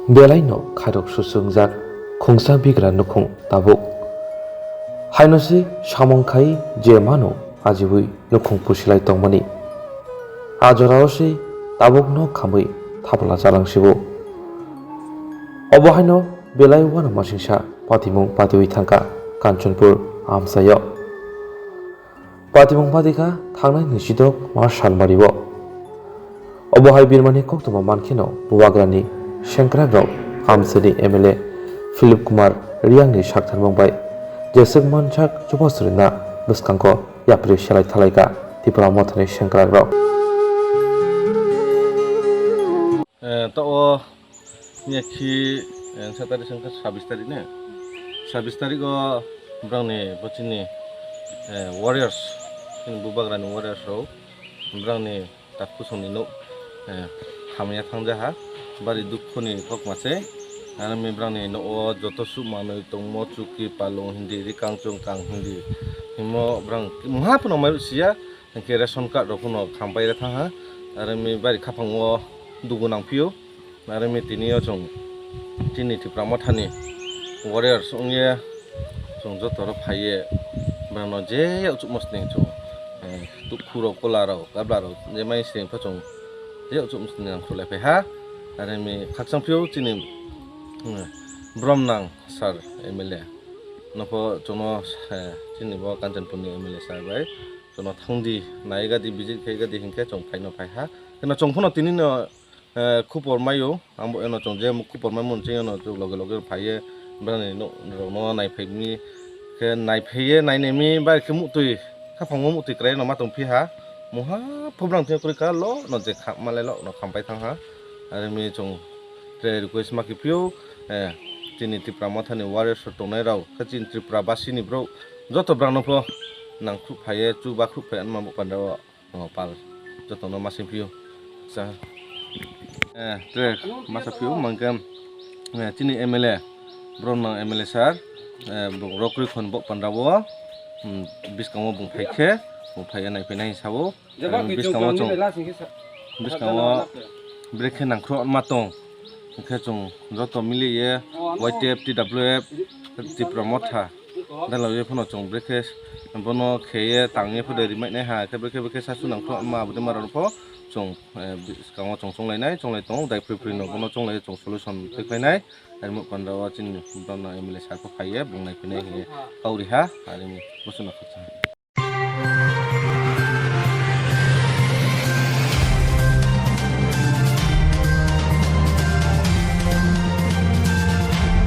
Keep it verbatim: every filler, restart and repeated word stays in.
Belaino khairok suchungjak khungsa bigra nukhung tabuk. Haino se samung khai je mano ajiwi nukhung pusilai tongmani. A jorao se tabukno khamwi thapla chalangsibo. Obo haino belai uanamasingsa patimung patiwi thangkha Kanchanpur amchaio. Patimung patikha thangnai naichidok ma salmario. Obo hai birmani koktwma mankheno bubagrani sengkrakrok amchaini M L A Philip Kumar Riyangni saktharmung bai jeswk mansak chubachu rwna bwskango yapri selai thalaikha Tipra Mothani sengkrakrok. Eh, to o Miyakhi, eh, sa tarik sangkha sabis tarik ne? Sabis tarik o brangni bochini, eh, warriors, chini bubagrani warriors rok brangni tak kusongni nuk, eh, hamya thangjaha, bari dukhoni kokma se. Aroni brangni nuk o joto suh manwi tongmo, chuki, palung hindi, rikang chungkang hindi. Himo brang maha phano mairu siya, hingke ration card rok phano khampai re thangha. Aroni bari khapang o dugu nangphio. Aroni tini o chwng chini Tipra Mothani warriors wngya chwng joto rok phaiye brano je yak chukmo sning chwng, eh, tukhurok kolarok gablarok je mai sning pha chwng je yak chukmo sning ang khulai phai ha. Aroni khakchang phio chini, hmm, Bromnang sir M L A nokho chwngno, eh, chini bo Kanchanpurni M L A sir bai chwngno thangdi nai gadi visit khai gadi hinkhe chwng phaino phai ha. Eno chwng phano tini no eh, khupor maio, ang bo eno chwng je khupor mai mano chwng eno chwng loge loge phaiye, brani no, rokno naiphai mi, khe naiphaiye, nainemi bai khe muhtwi, khapang o muhtwi kwrai no ma tong phiha, muha phubrang thwi kwrwi kha lo, no je kha malai lo, no khampai thang ha, aroni chwng tre request ma khe phio, eh, chini Tipra Mothani warriors rok tongnai rok, khe chini Tripura basini borok joto brang no pho nangkhup phaiye, chubakhuk phai anma bo panda o. O pal jotono masa phio sa, eh, tre masa phio mangkam, eh, chini M L A, Bromnang M L A sir, eh, bo rokri khon bo panda o, hmm, biskango bung phai khe, bung phai nai phai nai sao, eh, biskango chwng, biskango brekhe nangkhro ma tong, hingkhe chwng joto mili ye Y T F, T W F, Tipra Motha, Dalogwi phano chwng brekhe bono kheye tangwi phodo rimai nai ha, khe brekhe brekhe sasu nangkho ma aboni mara rokho chwng, eh, bwskango chwng chonglai nai, chonglai tongo, dai phri phri no bono chonglai chwng solution tei khlai nai. Ani mukhundo o chini bono M L A sir kho phaiye, bung nai phai nai hinwi kau ri ha, ani muchungno khakchang.